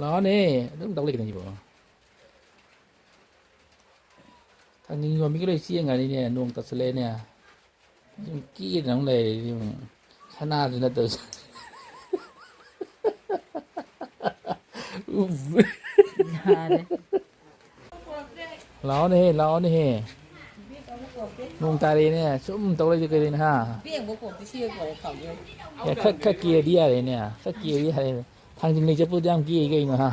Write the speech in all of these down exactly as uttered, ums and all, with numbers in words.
ꯂꯥꯛꯑꯣꯅꯦ, ꯑꯗꯨꯝ ꯇꯧ ꯂꯩꯒꯅꯤ ꯁꯤꯕꯣ꯫ ꯊꯥꯡꯖꯤꯡ ꯌꯣꯟꯕꯤꯒ ꯂꯣꯏ ꯆꯦꯟꯈ꯭ꯔꯅꯤꯅꯦ, ꯅꯣꯡ ꯇꯥꯁꯜꯂꯛꯑꯦꯅꯦ꯫ ꯁꯨꯝ ꯀꯦꯗꯅ ꯑꯃꯨꯛ ꯂꯩꯔꯦ ꯁꯤꯕꯣ꯫ ꯁꯅꯥꯁꯨ ꯅꯠꯇꯕ꯫ ꯌꯥꯔꯦ꯫ ꯂꯥꯛꯑꯣꯅꯦꯍꯦ, ꯂꯥꯛꯑꯣꯅꯦꯍꯦ꯫ ꯅꯣꯡ ꯇꯥꯔꯛꯑꯦꯅꯦ, ꯁꯨꯝ ꯇꯧ ꯂꯩꯗꯤ ꯀꯩꯗꯧꯅꯣ, ꯍꯥ? ꯕꯦꯡꯕ ꯀꯣꯛꯇꯤ ꯁꯤꯒ ꯀꯣꯟꯅ ꯈꯥꯎꯗꯣꯏꯅꯤ꯫ ꯑꯦ, ꯈꯔ, ꯈꯔ ꯀꯦꯔꯗꯤ ꯌꯥꯔꯦꯅꯦ, ꯈꯔ ꯀꯦꯔꯗꯤ ꯌꯥꯔꯦ꯫ ꯊꯥꯡꯖꯤꯡ ꯂꯩ ꯆꯠꯄꯗꯨ ꯌꯥꯝ ꯀꯦ ꯀꯩꯅꯣ, ꯍꯥ?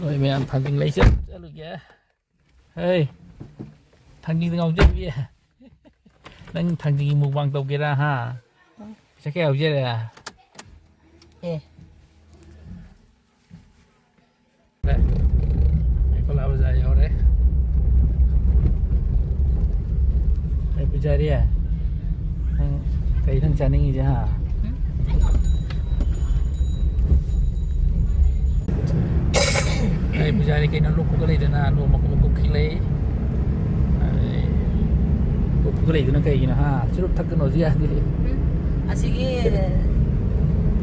ꯍꯣꯏ, ꯃꯌꯥꯝ ꯊꯥꯡꯖꯤꯡ ꯂꯩ ꯆꯠ-, ꯆꯠꯂꯨꯒꯦ꯫ ꯍꯩ, ꯊꯥꯡꯖꯤꯡꯗ ꯉꯥꯎꯖꯕꯤ꯫ ꯅꯪ ꯊꯥꯡꯖꯤꯡꯒꯤ ꯃꯨꯛꯕꯥꯡ ꯇꯧꯒꯦꯔꯥ, ꯍꯥ? ꯄꯩꯁꯥ ꯀꯌꯥ ꯌꯥꯎꯖꯔꯦ? ꯑꯦ꯫ ꯑꯩꯈꯣꯏ ꯂꯥ ꯕꯖꯥꯔ ꯌꯧꯔꯦ꯫ ꯑꯩ ꯄꯨꯖꯥꯔꯤ, ꯅꯪ ꯀꯩ ꯅꯪ ꯆꯥꯅꯤꯡꯉꯤꯁꯦ, ꯍꯥ? ꯑꯩ ꯄꯨꯖꯥꯔꯤ ꯀꯩꯅꯣ ꯂꯣꯛ ꯈꯨꯒꯠꯂꯛꯏꯗꯅ, ꯂꯣꯛ ꯃꯀꯨꯞ ꯃꯀꯨꯞ ꯈꯤꯛꯂꯛꯏ꯫ ꯑꯗꯩ ꯂꯣꯛ ꯈꯨꯒꯠꯂꯛꯏꯗꯨꯅ ꯀꯩꯒꯤꯅꯣ, ꯍꯥ? ꯆꯨꯔꯨꯞ ꯊꯛꯀꯅꯣꯁꯨ ꯌꯥꯗꯦ꯫ ꯎꯝ꯫ ꯑꯁꯤꯒꯤ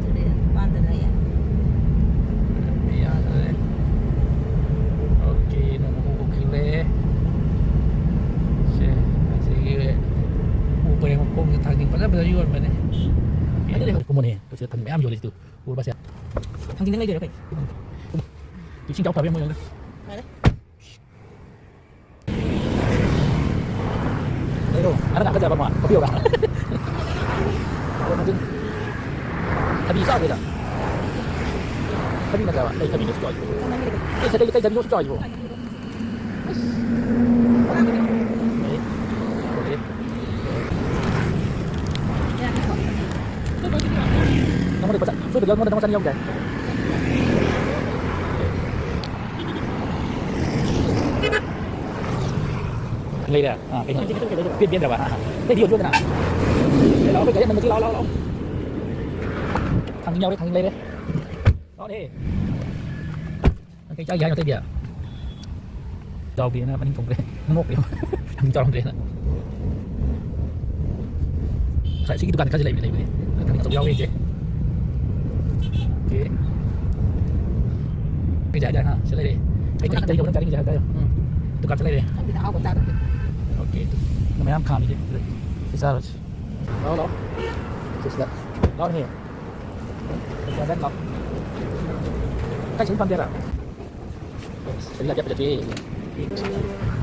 ꯇꯨꯔꯦꯜ ꯃꯄꯥꯟꯗ ꯂꯩꯌꯦ꯫ ꯌꯥꯗ꯭ꯔꯦ꯫ ꯑꯣꯀꯦ, ꯅꯣꯡ ꯃꯀꯨꯞ ꯃꯀꯨꯞ ꯈꯤꯛꯂꯛꯑꯦ꯫ ꯁꯦ, ꯑꯁꯤꯒꯤ ꯎ ꯄꯔꯦꯡ ꯃꯈꯣꯡꯁꯦ ꯊꯥꯡꯖꯤꯡ ꯐꯖ ꯐꯖ ꯌꯣꯟꯕꯅꯦ꯫ ꯑꯗꯨꯗꯤ ꯍꯧꯖꯤꯛ ꯀꯨꯝꯃꯣꯅꯦ, ꯁꯤꯗ ꯊꯥꯡꯖꯤꯡ ꯃꯌꯥꯝ ꯌꯣꯜꯂꯤꯁꯤꯗꯤ꯫ ꯎꯔꯕ ꯁꯦ? ꯊꯥꯡꯖꯤꯡꯗꯪ ꯂꯩꯗꯣꯏꯔꯣ ꯀꯩ? ꯏꯁꯤꯡ ꯆꯥꯎ ꯐꯥꯕ ꯌꯥꯝ ꯃꯣꯏ ꯌꯥꯎꯗ꯫ ꯌꯥꯔꯦ꯫ ꯂꯩꯔꯣ꯫ ꯑꯗꯨꯅ ꯍꯥꯀꯠꯆꯕ ꯑꯃ ꯀꯣꯛꯄꯤꯌꯣꯔꯥ? ꯊꯥꯡꯖꯤꯡ꯫ ꯊꯕꯤ ꯆꯥꯎ ꯀꯩꯗ꯫ ꯊꯕꯤ ꯅꯠꯇ꯭ꯔꯕ? ꯀꯩ ꯊꯕꯤꯅꯣ ꯁꯤ ꯆꯥꯎ? ꯑꯦ, ꯁꯤ ꯀꯩ, ꯀꯩ ꯊꯕꯤꯅꯣ ꯁꯤ ꯆꯥꯎ ꯍꯥꯏꯁꯤꯕꯣ? ꯑꯁ꯫ ꯅꯪꯉꯣꯟꯗ ꯂꯨꯄꯥ ꯆꯥ-, ꯁꯣꯏꯗꯕ ꯌꯥꯎ-, ꯅꯪꯉꯣꯟꯗ ꯅꯪꯉꯣꯟꯗ ꯆꯥꯅꯤ ꯌꯥꯎꯗꯦ꯫ ꯂꯩꯔꯦ? ꯑꯥ, ꯀꯩꯅꯣ? ꯄꯦꯟ-, ꯄꯦꯟꯗ꯭ꯔꯕ? ꯑꯥ, ꯑꯥ꯫ ꯑꯇꯩꯗꯤ ꯌꯣꯟꯊꯣꯛꯑꯗꯅ꯫ ꯂꯥꯛꯑꯣ, ꯀꯩ ꯀꯩ ꯃꯆꯨ ꯂꯥꯛꯑꯣ, ꯂꯥꯛꯑꯣ, ꯂꯥꯛꯑꯣ꯫ ꯊꯥꯡꯖꯤꯡ ꯌꯥꯎꯔꯦ, ꯊꯥꯡꯖꯤꯡ ꯂꯩꯔꯦ꯫ ꯂꯥꯛꯑꯣꯅꯦ꯫ ꯅꯪ ꯀꯩ ꯆꯥꯒꯦ ꯍꯥꯏꯅꯣ ꯑꯇꯩꯗꯤ? ꯆꯥꯎꯗꯦꯅ ꯃꯅꯤꯡ ꯊꯣꯡꯈ꯭ꯔꯦ꯫ ꯅꯣꯛꯈ꯭ꯔꯦ꯫ ꯌꯥꯝ ꯆꯥꯎꯔꯝꯗ꯭ꯔꯦꯅ꯫ ꯉꯁꯥꯏ ꯁꯤꯒꯤ ꯗꯨꯀꯥꯟꯗ ꯈꯔꯁꯨ ꯂꯩꯕꯅꯦ, ꯂꯩꯕꯅꯦ꯫ ꯊꯥꯡꯖꯤꯡ ꯑꯆꯧꯕ ꯌꯥꯎꯔꯦ ꯑꯩꯁꯦ꯫ ꯑꯣꯀꯦ꯫ ꯀꯩ ꯆꯥ ꯍꯥꯏꯇꯥꯔꯦ? ꯍꯥ, ꯁꯤ ꯂꯩꯔꯦ꯫ ꯀꯩ, ꯀꯩ, ꯀꯩꯅꯣ ꯅꯪ ꯆꯥꯅꯤꯡꯉꯤꯁꯦ ꯍꯥꯏꯕ ꯇꯥꯏꯌꯣ꯫ ꯎꯝ꯫ ꯗꯨꯀꯥꯟ ꯆꯠ ꯂꯩꯔꯦ꯫ ꯈꯪꯗꯦꯗ, ꯑꯍꯥꯎꯕ ꯆꯥꯗꯕꯅꯤ꯫ ꯑꯣꯀꯦ꯫ ꯃꯌꯥꯝ ꯈꯥꯝꯃꯤꯁꯦ꯫ ꯁꯤ ꯆꯥꯔꯨꯔꯁꯤ꯫ ꯂꯥꯛꯑꯣ, ꯂꯥꯛꯑꯣ꯫ ꯁꯤ ꯁꯤꯗ꯫ ꯂꯥꯛꯑꯣꯅꯦꯍꯦ꯫ ꯁꯤꯗ ꯂꯥꯛꯑꯣ꯫ ꯀꯥꯏ ꯆꯠꯄ ꯄꯥꯝꯗꯦꯔ? ꯁꯤꯗ ꯂꯥꯛꯑꯣ, ꯐꯖꯗꯦ꯫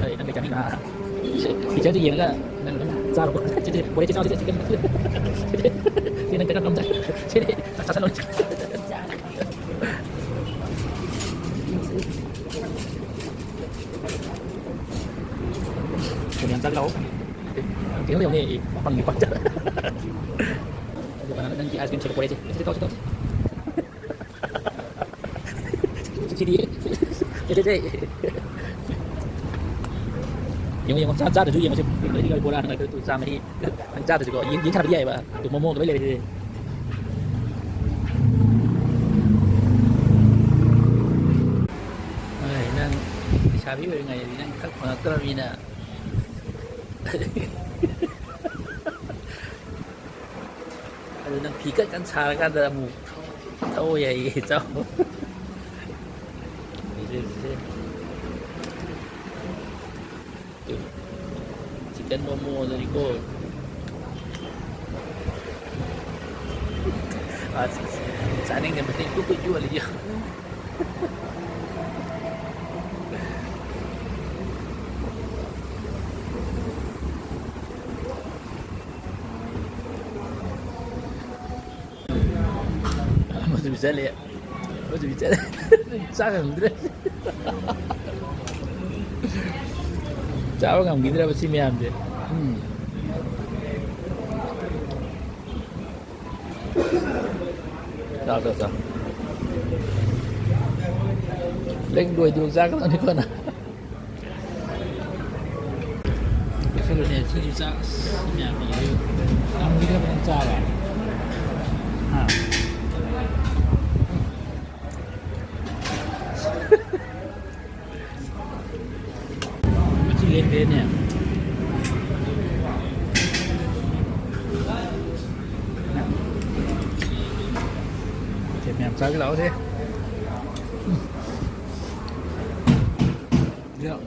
ꯑꯩ ꯅꯪ ꯀꯩ ꯆꯥꯅꯤꯡꯕ? ꯁꯤ ꯄꯤꯛꯆꯔꯗꯨ ꯌꯦꯡꯉꯒ ꯅꯪ ꯑꯗꯨꯝ ꯆꯥꯔꯣ꯫ ꯁꯤꯗꯤ ꯃꯣꯔꯦ ꯆꯤꯆꯥꯎ ꯁꯤꯗꯤ ꯆꯤꯛꯀꯟ꯫ ꯁꯤꯗꯤ ꯅꯪ ꯀꯩꯅꯣ ꯉꯝꯗ꯭ꯔꯦ꯫ ꯁꯤꯗꯤ ꯆꯥꯁꯜꯂꯣ꯫ ꯌꯥꯝ ꯆꯥꯁꯤꯜꯂꯣ꯫ ꯀꯩꯅꯣ ꯌꯦꯡꯉꯨꯅꯦ, ꯑꯦ, ꯃꯄꯪꯒꯤ ꯄꯪꯆꯥ꯫ ꯑꯗꯨ ꯀꯅꯥꯅ ꯅꯪꯒꯤ ice cream ꯁꯦꯝꯕ ꯄꯣꯔꯛꯏꯁꯦ? ꯁꯤꯗꯤ ꯇꯧ, ꯁꯤ ꯇꯧ꯫ ꯁꯤꯗꯤ, ꯁꯤ, ꯁꯤ, ꯁꯤ꯫ ꯌꯦꯡꯉꯣ, ꯌꯦꯡꯉꯣ, ꯆꯥ-, ꯆꯥꯗ꯭ꯔꯁꯨ ꯌꯦꯡꯉꯣ ꯁꯤ꯫ ꯑꯩꯗꯤ ꯕꯣꯔꯥ ꯅꯪ ꯑꯗꯨ ꯆꯥ ꯃꯍꯤ꯫ ꯅꯪ ꯆꯥꯗ꯭ꯔꯁꯨꯀꯣ, ꯌꯦꯡ, ꯌꯦꯡ ꯁꯥꯟꯅꯕꯗꯤ ꯌꯥꯏꯌꯦꯕ꯫ ꯑꯗꯨ ꯃꯣꯃꯣꯒ ꯂꯣꯏ ꯂꯩꯔꯦ꯫ ꯑꯩ ꯅꯪ ꯂꯩꯁꯥꯕꯤ ꯑꯣꯏꯔꯤꯉꯩꯗꯗꯤ ꯅꯪ ꯈꯛ ꯐꯪꯉꯛꯇ꯭ꯔꯕꯅꯤꯅ꯫ ꯑꯗꯨ ꯅꯪ ꯐꯤ ꯀꯟ ꯀꯟ ꯁꯥꯔꯀꯥꯟꯗ ꯑꯃꯨꯛ ꯊꯛꯑꯣ ꯌꯥꯏꯌꯦ, ꯆꯥꯎ꯫ ꯆꯤꯛꯀꯟ ꯃꯣꯃꯣꯗꯨꯅꯤꯀꯣ꯫ ꯑꯁ, ꯆꯥꯅꯤꯡꯗꯦ, ꯃꯁꯤ ꯏꯀꯨꯏ ꯀꯨꯏ ꯌꯣꯜꯂꯤ꯫ ꯑꯃꯁꯨ ꯆꯠꯂꯦ, ꯑꯃꯁꯨ ꯆꯠꯂꯦ꯫ ꯆꯥ ꯉꯝꯗ꯭ꯔꯦ꯫ ꯆꯥꯕ ꯉꯝꯈꯤꯗ꯭ꯔꯕ ꯁꯤ ꯃꯌꯥꯝꯁꯦ꯫ ꯎꯝ꯫ ꯆꯥꯎ, ꯆꯥꯎ, ꯆꯥꯎ꯫ ꯂꯦꯡ ꯂꯣꯏꯗ꯭ꯔꯤꯐꯥꯎ ꯆꯥꯒꯗꯕꯅꯤꯀꯣ ꯅꯪ꯫ ꯆꯥꯁꯜꯂꯨꯅꯦ, ꯁꯤꯡꯖꯨ ꯆꯥ-, ꯑꯁ, ꯁꯤ ꯃꯌꯥꯝ ꯌꯦꯡꯉꯨ꯫ ꯌꯥꯝ ꯃꯨꯟꯒ꯭ꯔꯕ ꯅꯪ ꯆꯥꯕ? ꯍꯥ? ꯃꯆꯤ ꯂꯦꯡꯗꯦꯅꯦ꯫ ꯅꯪ꯫ ꯃꯊꯦꯜ ꯃꯌꯥꯝ ꯆꯥꯒꯦ ꯂꯥꯛꯑꯣꯁꯦ꯫ ꯌꯥ꯫